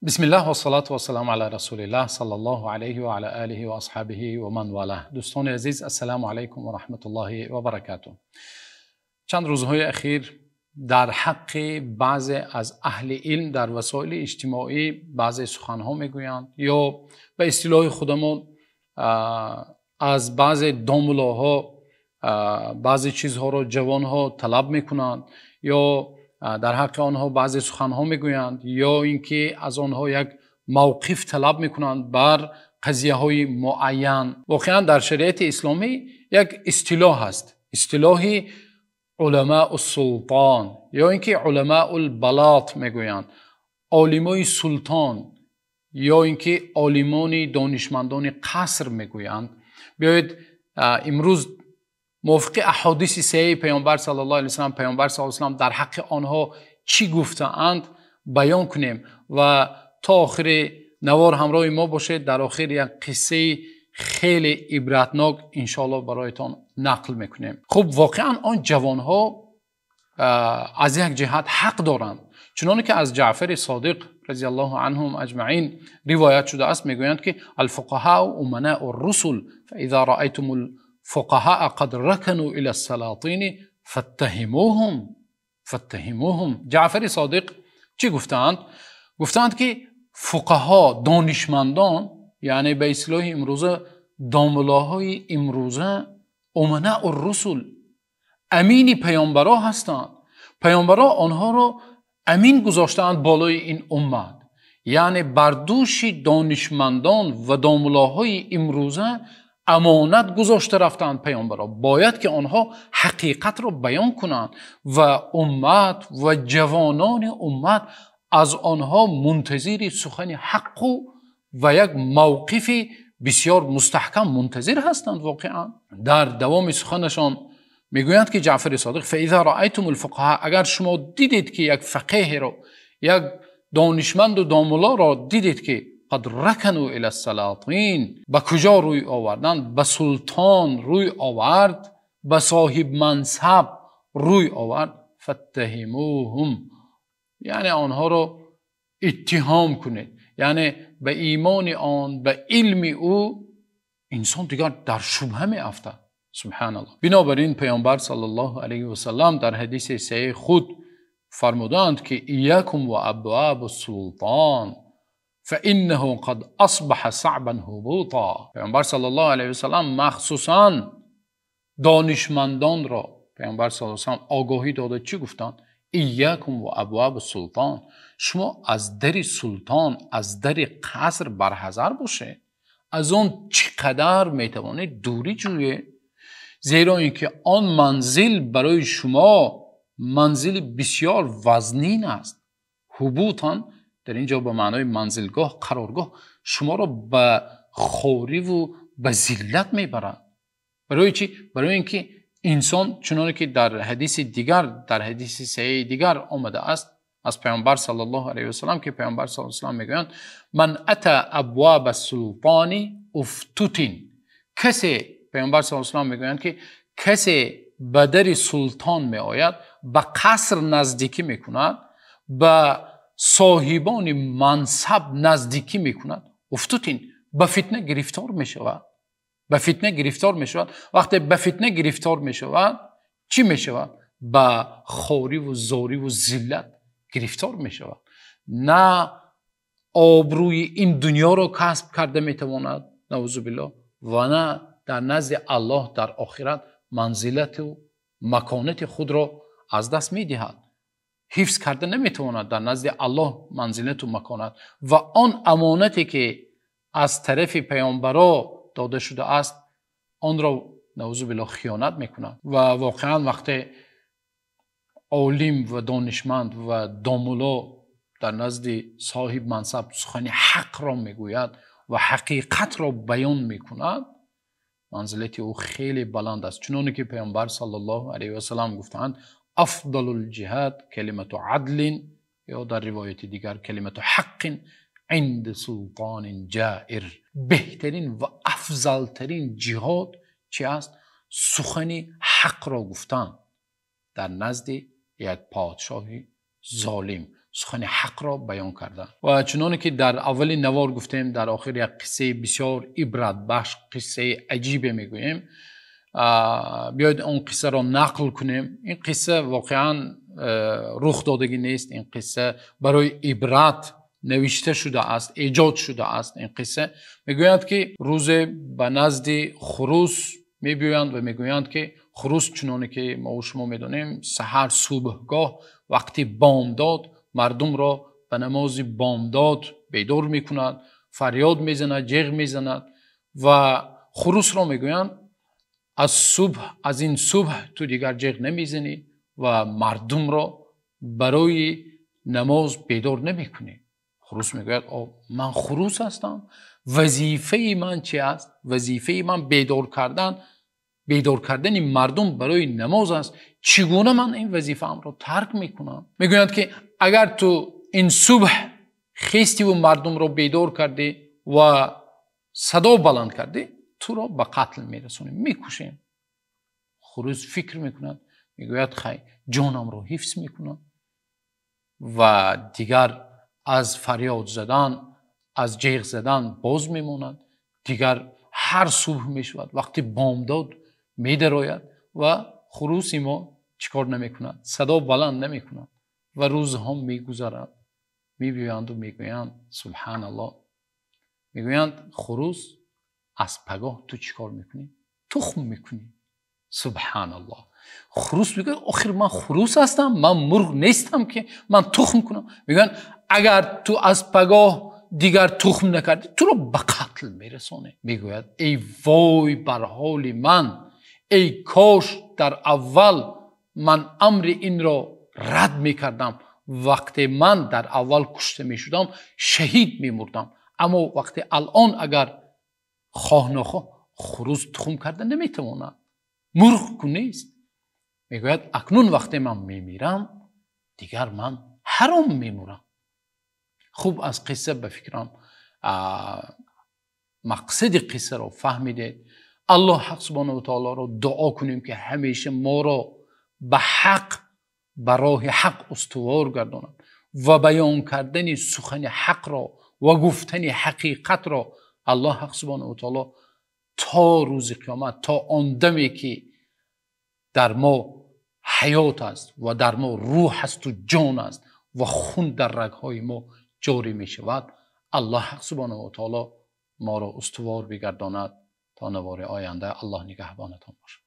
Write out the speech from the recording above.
بسم الله والصلاة والسلام على رسول الله صلى الله عليه وعلى آله وأصحابه ومن والاه. Дӯстони азиз, السلام عليكم ورحمة الله وبركاته. Чанд рӯзҳои ахир дар ҳаққи баъзе аз аҳли илм дар васоили иҷтимоӣ баъзе суханҳо мегӯянд ё ба истилоҳи худамон аз баъзе домулоҳо баъзе чизҳоро ҷавонҳо талаб мекунанд ё дар ҳаққи онҳо баъзе суханҳо мегӯянд ё ин ки аз онҳо як мавқиф талаб мекунанд бар қазияҳои муайян. Воқеан дар шариати исломӣ як истилоҳ ҳаст, истилоҳи уламои султон ё ин ки уламои балот мегӯянд, олимои султон ё ин ки олимони донишмандони қаср мегӯянд. Биёед имрӯз мувофиқи аҳодиси саҳеҳи Паёмбар саллаллоҳу алайҳи васаллам, Паёмбар саллаллоҳу алайҳи васаллам дар ҳаққи онҳо чӣ гуфтаанд баён кунем ва то охири навор ҳамроҳи мо бошед. Дар охир як қиссаи хеле ибратнок иншоаллоҳ бароятон нақл мекунем. Хуб, воқеан он ҷавонҳо аз як ҷиҳат ҳақ доранд, чуноне ки аз Ҷаъфари Содиқ разияллоҳу анҳум аҷмаин ривоят шудааст, мегӯянд ки الفقهاء أمناء الرسل فإذا رأيتم الفقهاء قد ركنوا إلى السلاطين فاتهموهم فاتهموهم. Ҷаъфари Содиқ чӣ гуфтаанд? Гуфтаанд ки фуқаҳо, донишмандон, яъне ба истилоҳи имрӯза домулоҳои имрӯза, أمناء الرسل, амини паёмбаро ҳастанд. Паёмбаро онҳоро амин гузоштаанд болои ин уммат, яъне бар дӯши донишмандон ва домулоҳои имрӯза амонат гузошта рафтаанд паёмбаро. Бояд ки онҳо ҳақиқатро баён кунанд ва уммат ва ҷавонони уммат аз онҳо мунтазири сухани ҳаққу ва як мавқифи бисёр мустаҳкам мунтазир ҳастанд. Воқеан дар давоми суханашон мегӯянд ки Ҷаъфари Содиқ: فإذا رأيتم الفقهاء, агар шумо дидед ки як фақеҳеро, як донишманду домулоро дидед ки قد ركنوا إلى السلاطين, ба куҷо рӯй оварданд? Ба султон рӯй овард, ба соҳибмансаб рӯй овард. فاتهموهم, яъне онҳоро иттиҳом кунед, яъне ба имони он, ба илми ӯ инсон дигар дар шубҳа меафтад. Субҳаналлоҳ. Бинобар ин Паёмбар саллаллоҳу алайҳи васаллам дар ҳадиси саҳеҳи худ фармудаанд ки إياكم وأبواب السلطان فإنه قد أصبح صعبا هبوطا. Паёмбар саллаллоҳу алайҳи васаллам махсусан донишмандонро Паёмбар саллаллоҳу алайҳи васаллам огоҳӣ дода чӣ гуфтанд? إياكم وأبواب السلطان, шумо аз дари султон, аз дари қаср барҳазар бошед, аз он чӣ қадар метавонед дурӣ ҷӯед, зеро ин ки он манзил барои шумо манзили бисёр вазнин аст. هبوطا дар ин ҷо ба маънои манзилгоҳ, қароргоҳ, шуморо ба хориву ба зиллат мебарад. Барои чӣ? Барои ин ки инсон, чуноне ки дар ҳадиси дигар, дар ҳадиси саҳеҳи дигар омадааст аз Паёмбар саллаллоҳу алайҳи васаллам, ки Паёмбар саллаллоҳу алайҳи васаллам мегӯянд: من أتى أبواب السلطان افتتن. Касе, Паёмбар саллаллоҳу алайҳи васаллам мегӯянд ки касе ба дари султон меояд, ба қаср наздикӣ мекунад, ба соҳибони мансаб наздикӣ мекунад, افتتن, ба фитна гирифтор мешавад, ба фитна гирифтор мешавад. Вақте ба фитна гирифтор мешавад, чӣ мешавад? Ба хориву зориву зиллат гирифтор мешавад. На обрӯи ин дунёро касб карда метавонад, наъузу биллоҳ, ва на дар назди Аллоҳ дар охират манзилату маконати худро аз даст медиҳад, ҳифз карда наметавонад дар назди Аллоҳ манзилату маконат ва он амонате ки аз тарафи паёмбаро дода шудааст, онро, наъузу биллоҳ, хиёнат мекунад. Ва воқеан вақте олим ва донишманд ва домуло дар назди соҳиб мансаб сухани ҳақро мегӯяд ва ҳақиқатро баён мекунад, манзилати ӯ хеле баланд аст, чуноне ки Паёмбар саллаллоҳу алайҳи васаллам гуфтаанд: أفضل الجهاد كلمة عدل, ё дар ривояти дигар كلمة حق عند سلطان جائر. Беҳтарин ва афзалтарин ҷиҳод чи аст? Сухани ҳақро гуфтан дар назди як подшоҳи золим. Сухани ҳақро баён кардан. Ва чуноне ки дар аввали навор гуфтем, дар охир як қиссаи бисёр ибратбахш, қиссаи аҷибе мегӯем. Биёед он қиссаро нақл кунем. Ин қисса воқеан рух додагӣ нест. Ин қисса барои ибрат навишта шудааст, эҷод шудааст. Ин қисса мегӯяд, ки рӯзе ба назди хурус мебиёянд ва мегӯянд, ки хурус, чуноне ки мо шумо медонем, саҳар субҳгоҳ вақти бомдод мардумро ба намози бомдод бедор мекунад, фарёд мезанад, ҷеғ мезанад. Ва хурусро мегӯянд, аз субҳ, аз ин субҳ ту дигар ҷеғ намезанӣ ва мардумро барои намоз бедор намекунӣ. Хурус мегӯяд, ман хурус ҳастам, вазифаи ман чи аст? Вазифаи ман бедор кардани мардум барои намоз аст. Чӣ гуна ман ин вазифаамро тарк мекунам? Мегӯянд, ки агар ту ин субҳ хестиву мардумро бедор кардӣ ва садо баланд кардӣ, туро ба қатл мерасонем, мекушем. Хурус фикр мекунад, мегӯяд, хай, ҷонамро ҳифз мекунам ва дигар аз фарёд задан, аз ҷеғ задан боз мемонад. Дигар ҳар субҳ мешавад, вақти бомдод медарояд ва хуруси мо чӣ кор намекунад? Садо баланд намекунад. Ва рӯзҳо мегузарад, мебиёянду мегӯянд, субҳаналлоҳ, мегӯянд, хурус, аз пагоҳ ту чӣ кор мекунӣ? Тухм мекунӣ. Субҳаналлоҳ. Хурус мегӯяд, охир ман хурус ҳастам, ман мурғ нестам, ки ман тухм кунам. Мегӯянд, агар ту аз пагоҳ дигар тухм накардӣ, туро ба қатл мерасонем. Мегӯяд, эй вой бар ҳоли ман, эй кош дар аввал ман амри инро рад мекардам. Вақте ман дар аввал кушта мешудам, шаҳид мемурдам. Аммо вақте алон агар хоҳ нохоҳ хурус тухм карда наметавонад, мурғ ку нест. Мегӯяд, акнун вақте ман мемирам, дигар ман ҳаром мемурам. Хуб, аз қисса ба фикрам мақсади қиссаро фаҳмидед. Аллоҳ ҳақ субҳонаҳу ва таолоро дуо кунем, ки ҳамеша моро ба ҳақ, ба роҳи ҳақ устувор гардонад ва баён кардани сухани ҳақро ва гуфтани ҳақиқатро Аллоҳ ҳақ субҳонаҳу ва таоло то рӯзи қиёмат, то он даме ки дар мо ҳаёт аст ва дар мо рӯҳ аст ва ҷон аст ва хун дар рагҳои мо ҷорӣ мешавад, Аллоҳ ҳақ субҳонаҳу ва таоло моро устувор бигардонад. То навори оянда Аллоҳ нигаҳбонатон бошад.